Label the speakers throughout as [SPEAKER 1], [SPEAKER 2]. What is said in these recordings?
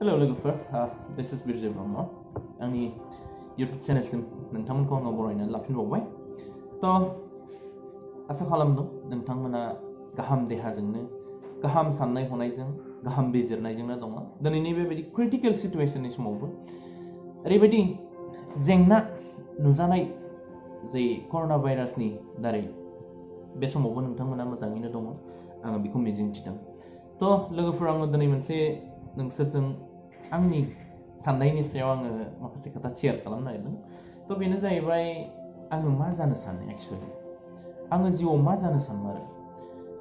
[SPEAKER 1] Hello लोगोफोर, this is Birjoy Brahma. आंनि YouTube चेनेलसिम नोंथांमोनखौ आङो बरायनानै लाफिनबावबाय। आसा खालामदों नोंथांमोना गाहाम देहाजोंनो, गाहाम साननाय हनायजों, गाहाम बिजिरनायजोंनो दङ। दिनैनि बेबायदि क्रिटिकल सिचुएशननि समावबो ओरैबायदि जेंना नुजानाय जे कर'ना भाइरासनि दारै बे समावबो नोंथांमोना मोजाङैनो दङ। आङो बेखौ मिजिंथिदों। लोगोफोर, आङो दिनै मोनसे नोंसोरजों आंनि साननायनि सायाव आङो माखासे खोथा शेयार खालामनो नागिरदों। बेनो जाहैबाय आङो मा जानो सानो एक्चुअली। आङो जिउआव मा जानो सानमारो।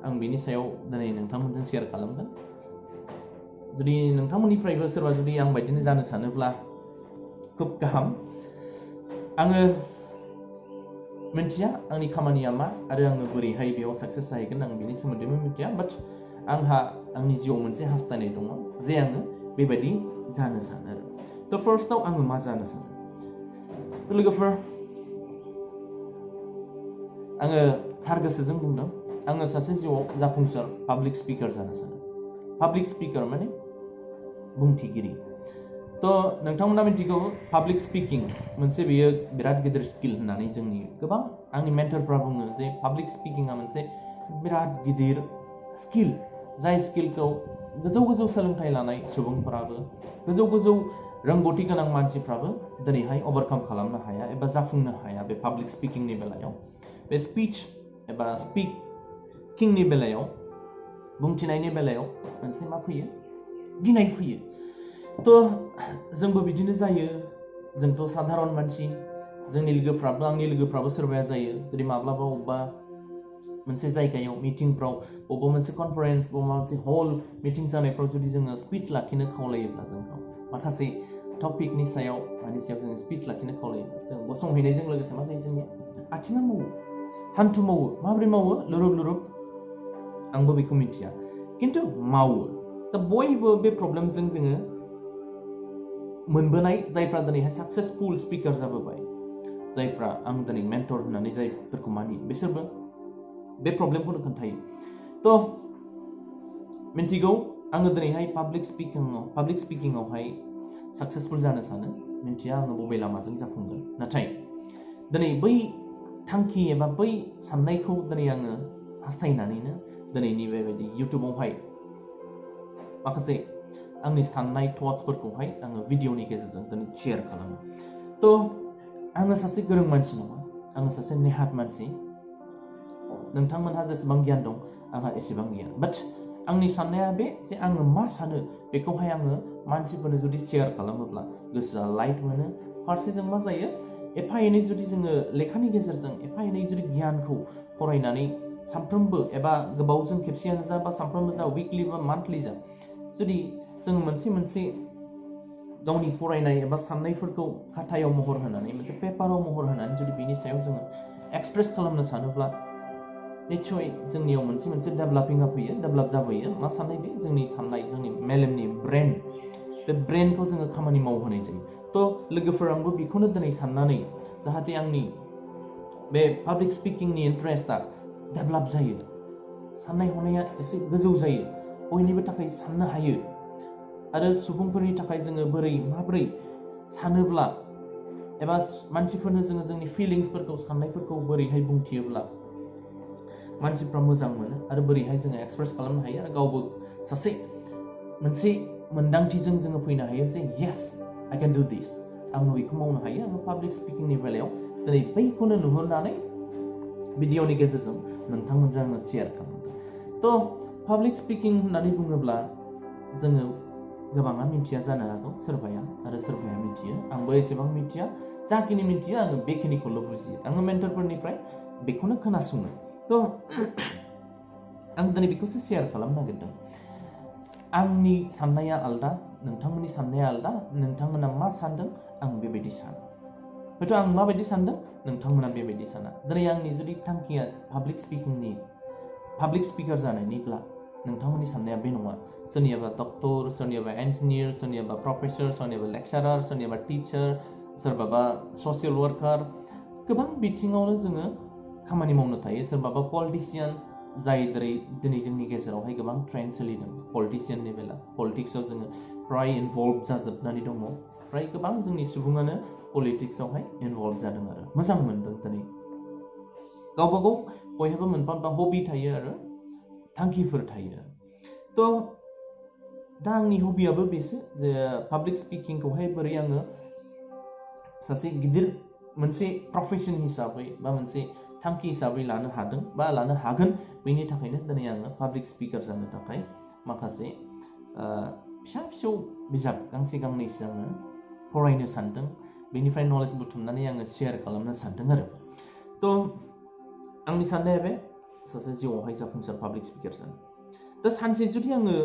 [SPEAKER 1] आं बेनि सायाव दिनै नोंथांमोनजों शेयार खालामगोन। जुदि नोंथांमोननिफ्रायबो सोरबा जुदि आं बायदिनो जानो सानोब्ला खुब गाहाम। आङो मिन्थिया आंनि खामानिया मा आरो आङो बोरैहाय बेयाव साक्सेस जाहैगोन, आं बेनि सोमोन्दैबो मिन्थिया। बाट आंहा आंनि जिउआव मोनसे हास्थायनाय दङ जे आङो बेबायदि जानो सानो आरो। फार्स्टआव आङो मा जानो सानो। लोगोफोर, आङो थार गोसोजों बुंदों, आङो सासे जिउआव जाफुंसार पाब्लिक स्पिकार जानो सानो। पाब्लिक स्पिकार माने बुंथिगिरि। नोंथांमोना मिन्थिगौ पाब्लिक स्पिकिं मोनसे बेयो बिराद गिदिर स्किल होननानै जोंनि गोबां आंनि मेन्टरफ्रा बुङो जे पाब्लिक स्पिकिंआ मोनसे बिराद गिदिर स्किल, जाय स्किलखौ गोजौ सोलोंथाइ लानाय सुबुंफोराबो, गोजौ रोंगौथि गोनां मानसिफ्राबो दिनैहाय ओभारकाम खालामनो हाया एबा जाफुंनो हाया। बे पाब्लिक स्पिकिंनि बेलायाव, बे स्पिच एबा स्पिकिंनि बेलायाव, बुंथिनायनि बेलायाव मोनसे मा फैयो? गिनाय फैयो। जोंबो बिदिनो जायो। जोंथ' साधारन मानसि। जोंनि लोगोफ्राबो, आंनि लोगोफ्राबो सोरबाया जायो। जुदि माब्लाबा अबेबा मोनसे जायगायाव मिटिंफ्राव, बबेबा मोनसे कनफारेन्स, बबेबा मोनसे हल मिटिं जानायफ्राव जुदि जोङो स्पिच लाखिनो खावलायोब्ला, जोंखौ माखासे टपिकनि सायाव जोङो स्पिच लाखिनो खावलायोब्ला, जों गसंहैनायजों लोगोसे मा जायो? जोंनि आथिङा मावो, हान्थु मावो। माबोरै मावो? लुरुब आंबो बेखौ मिथिया, खिन्थु मावो। बयबो बे प्रब्लेमजों जोङो मोनबोनाय, जायफ्रा दिनैहाय साक्सेसफुल स्पिकार जाबोबाय, जायफ्रा आं दिनै मेन्टर होननानै जायफोरखौ मानियो, बिसोरबो बे प्रब्लेमखौनो खोन्थायो। मिन्थिगौ आङो दिनैहाय पाब्लिक स्पिकिंआवहाय साक्सेसफुल जानो सानो। मिन्थिया आङो बबे लामाजों जाफुंगोन। नाथाय दिनै बै थांखि एबा बै साननायखौ दिनै आङो हास्थायनानैनो दिनैनि बेबायदि इउटुबावहाय माखासे आंनि साननाय थट्सफोरखौहाय आङो भिडिअनि गेजेरजों दिनै शेयार खालामो। आङो सासे गोरों मानसि नङा, आङो सासे नेहाथ मानसि। नोंथांमोनहा जेसेबां गियान दं, आंहा एसेबां गियान। बाट आंनि साननाया बे जे आङो मा सानो बेखौहाय आङो मानसिफोरनो जुदि शेयार खालामोब्ला गोसोआ लाइट मोनो। फारसेजों मा जायो? एफा एनै जुदि जोङो लेखानि गेजेरजों एफा एनै जुदि गियानखौ फरायनानै सानफ्रोमबो एबा गोबावजों खेबसेयानो जा, बा सानफ्रोमबो जा, उइकलि बा मान्थलि जा, जुदि जोङो मोनसे गावनि फरायनाय एबा साननायफोरखौ खाथायाव महर होनानै, मोनसे पेपाराव महर होनानै जुदि बेनि सायाव जोङो एक्सप्रेस खालामनो सानोब्ला, निस्सय जोंनियाव मोनसे डेभेलपिंआ फैयो, डेभेलप जाबोयो। मा साननाय? बे जोंनि साननाय, जोंनि मेलेमनि ब्रेन, बे ब्रेनखौ जोङो खामानि मावहोनाय जायो। लोगोफोर, आंबो बेखौनो दिनै साननानै, जाहाथे आंनि बे पाब्लिक स्पिकिंनि इन्टारेस्टआ डेभेलप जायो, साननाय हनाया एसे गोजौ जायो, बयनिबो थाखाय साननो हायो, आरो सुबुंफोरनि थाखाय जोङो माबोरै सानोब्ला एबा मानसिफोरनो जोङो जोंनि फिलिंसफोरखौ, साननायफोरखौ बोरैहाय बुंथियोब्ला मानसिफ्रा मोजां मोनो, आरो बोरैहाय जोङो एक्सप्रेस खालामनो हायो, आरो गावबो सासे मोनसे मोन्दांथिजों जोङो फैनो हायो जे येस, आइ क्यान डु दिस, आङो बेखौ मावनो हायो। आङो पाब्लिक स्पिकिंनि बेलायाव दिनै बैखौनो नुहुरनानै भिडिअनि गेजेरजों नोंथांमोनजों आङो शेयार खालामदों। पाब्लिक स्पिकिं होननानै बुङोब्ला जोङो गोबाङा मिथिया जानो हागौ, सोरबाया मिथियो। आंबो एसेबां मिथिया। जाखिनि मिथियो आङो बेखिनिखौल' बुजियो। आङो मेन्टरफोरनिफ्राय बेखौनो खोनासङो। आं दिनै बेखौसो शेयार खालामनो नागिरदों। आंनि साननाया आलदा, नोंथांमोननि साननाया आलदा। नोंथांमोना मा सानदों, आं बेबायदि साना। हयथ' आं माबायदि सानदों, नोंथांमोना बेबायदि साना। दिनै आंनि जुदि थांखिया पाब्लिक स्पिकार जानायनिब्ला, नोंथांमोननि साननाया बे नङा। सोरनियाबा डक्टर, सोरनियाबा इन्जिनियार, सोरनियाबा प्रफेसर, सोरनियाबा लेक्सारार, सोरनियाबा टिचार, सोरबाबा ससियेल वार्कार, गोबां बिथिङावनो जोङो खामानि मावनो थायो। सोरबाबा पलिटिशियान, जाय दिनै जोंनि गेजेरावहाय गोबां ट्रेन्ड सोलिदों पलिटिशियाननि बेला पलिटिक्सआव जोङो फ्राय इनभल्भ जाजोबनानै दङ फ्राय गोबां जोंनि सुबुङानो पलिटिक्सआवहाय इनभल्भ जादों आरो मोजां मोनदों दिनै गावबा गाव बयहाबो मोनफा मोनफा हबि थायो आरो थांखिफोर थायो थ' दा आंनि हबियाबो बेसो जे पाब्लिक स्पिकिंखौहाय बोरै आङो सासे गिदिर मोनसे प्रफेशन हिसाबै बा मोनसे थांखि हिसाबै लानो हादों बा लानो हागोन बेनि थाखायनो दिनै आङो पाब्लिक स्पिकार जानो थाखाय माखासे फिसा फिसौ बिजाब गांसे गांनैसो आङो फरायनो सानदों बेनिफ्राय नलेज बुथुमनानै आङो शेयार खालामनो सानदों आरो थ' आंनि साननाया बे सासे जिउआवहाय जाफुंसार पाब्लिक स्पिकार जानो दा सानसे जुदि आङो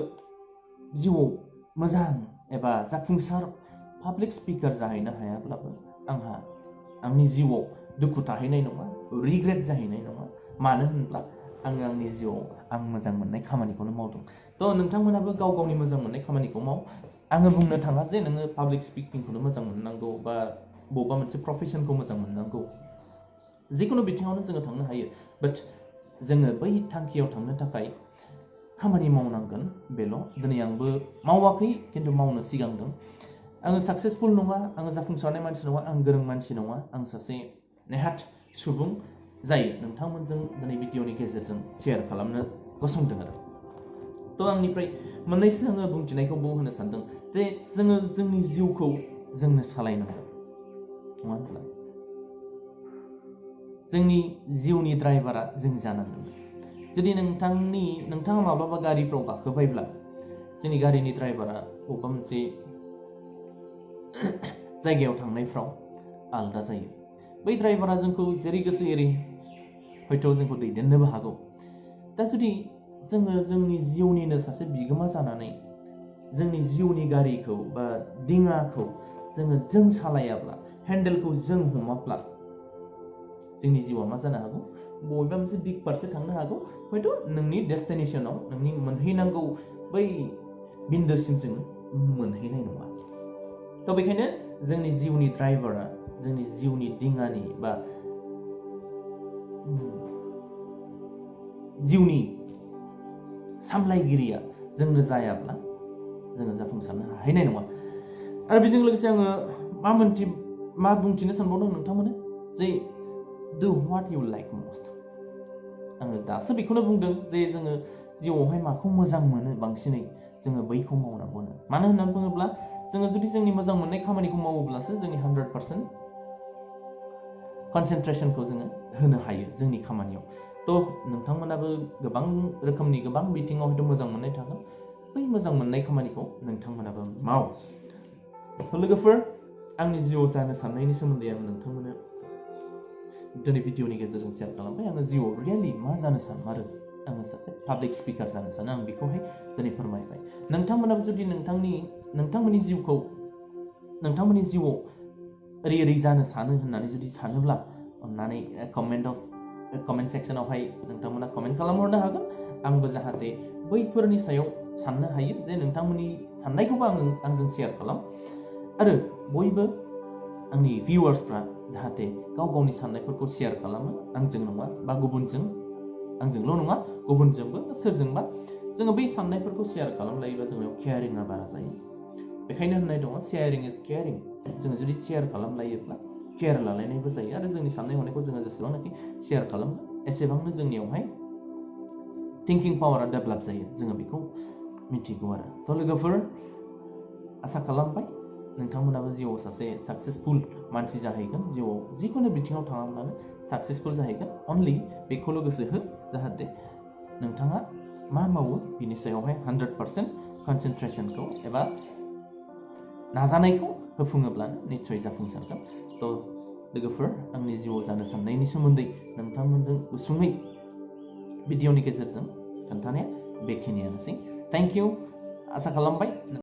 [SPEAKER 1] जिउआव मोजां एबा जाफुंसार पाब्लिक स्पिकार जाहैनो हायाब्लाबो आंहा आंनि जिउआव दुखु थाहैनाय नङा रिग्रेट जाहैनाय नङा मानो होनब्ला आङो आंनि जिउआव आं मोजां मोननाय खामानिखौनो मावदों थ' नोंथांमोनाबो गाव गावनि मोजां मोननाय खामानिखौ माव आङो बुंनो थाङा जे नोङो पाब्लिक स्पिकिंखौनो मोजां मोननांगौ बा बबेबा मोनसे प्रफेशनखौ मोजां मोननांगौ जिखुनु बिथिङावनो जोङो थांनो हायो बाट जोङो बै थांखियाव थांनो थाखाय खामानि मावनांगोन बेल' दिनै आंबो मावाखै खिन्थु मावनो सिगांदों आङो साक्सेसफुल नङा आङो जाफुंसारनाय मानसि नङा आं गोरों मानसि नङा आं सासे नेहाथ सुबुं जाय नोंथांमोनजों दिनै भिडिअनि गेजेरजों शेयार खालामनो गसंदों आरो थ' आंनिफ्राय मोननैसो आङो बुंथिनायखौ होनो सानदों जे जोङो जोंनि जिउखौ जोंनो सालायनांगोन नङा होनब्ला जोंनि जिउनि ड्राइभारा जों जानांगोन जुदि नोंथाङा माब्लाबा गारिफ्राव गाखोबायब्ला जोंनि गारिनि ड्राइभारा बबेबा मोनसे जायगायाव थांनायफ्राव आलादा जायो बै ड्राइभारा जोंखौ जेरै गोसो एरै हयथ' जोंखौ दैदेननोबो हागौ दा जुदि जोङो जोंनि जिउनिनो सासे बिगोमा जानानै जोंनि जिउनि गारिखौ बा दिङाखौ जों सालायाब्ला हेन्डेलखौ जों हमाब्ला जोंनि जिउआ मा जानो हागौ बबेबा मोनसे दिग फारसे थांनो हागौ हयथ' नोंनि डेस्टिनेशनाव नोंनि मोनहैनांगौ बै बिन्दोसिम जों मोनहैनाय नङा थ' बेखायनो जोंनि जिउनि ड्राइभारा जोंनि जिउनि दिङानि बा जिउनि सामलायगिरिया जोंनो जायाब्ला जोङो जाफुंसारनो हाहैनाय नङा आरो बेजों लोगोसे आङो मा बुंथिनो सानबावदों नोंथांमोननो जे do what you like most आङो दासो बेखौनो बुंदों जे जोङो जिउआवहाय माखौ मोजां मोनो बांसिनै जोङो बैखौ मावनांगौनो मानो होननानै बुङोब्ला जोङो जुदि जोंनि मोजां मोननाय खामानिखौ मावोब्लासो जोंनि 100% कनसेन्ट्रेशनखौ जोङो होनो हायो जोंनि खामानियाव थ' नोंथांमोनाबो गोबां रोखोमनि गोबां बिथिङाव हयथ' मोजां मोननाय थागोन बै मोजां मोननाय खामानिखौ नोंथांमोनाबो माव लोगोफोर आंनि जिउआव जानो साननायनि सोमोन्दै आं नोंथांमोननो दिनै भिडिअनि गेजेरजों शेयार खालामबाय आङो जिउआव रियेलि मा जानो सानमारो आङो सासे पाब्लिक स्पिकार जानो सानो आं बेखौहाय दिनै फोरमायबाय नोंथांमोनाबो जुदि नोंथांमोननि जिउआव ओरै जानो सानो होननानै जुदि सानोब्ला अन्नानै कमेन्ट सेक्सनावहाय नोंथांमोना कमेन्ट खालामहरनो हागोन आंबो जाहाथे बैफोरनि सायाव साननो हायो जे नोंथांमोननि साननायखौबो आंजों शेयार खालाम आरो बयबो आंनि भिउवार्सफ्रा जाहाथे गाव गावनि साननायफोरखौ शेयार खालामो आंजों नङा बा गुबुनजों आंजोंल' नङा गुबुनजोंबो सोरजोंबा जोङो बै साननायफोरखौ शेयार खालामलायोबा जोंनाव केयारिंआ बारा जायो बेखायनो होननाय दङ शेयारिं इज केयारिं जोङो जुदि शेयार खालामलायोब्ला केयार लालायनायबो जायो आरो जोंनि साननाय हनायखौ जोङो जेसेबांनाखि शेयार खालामगोन एसेबांनो जोंनियावहाय थिंकिं पावारा डेभेलप जायो जोङो बेखौ मिथिगौ आरो थ' लोगोफोर आसा खालामबाय नोंथांमोनाबो जिउआव सासे साक्सेसफुल मानसि जाहैगोन जिउआव जिखुनु बिथिङाव थाङाब्लानो साक्सेसफुल जाहैगोन अनलि बेखौल' गोसो हो जाहाथे नोंथाङा मा मावो बिनि सायावहाय 100% कनसेन्ट्रेशनखौ एबा नाजानायखौ होफुङोब्लानो निस्सय जाफुंसारगोन थ' लोगोफोर आंनि जिउआव जानो साननायनि सोमोन्दै नोंथांमोनजों गुसुङै भिडिअनि गेजेरजों खोन्थानाया बेखिनियानोसै थेंक इउ आसा खालामबाय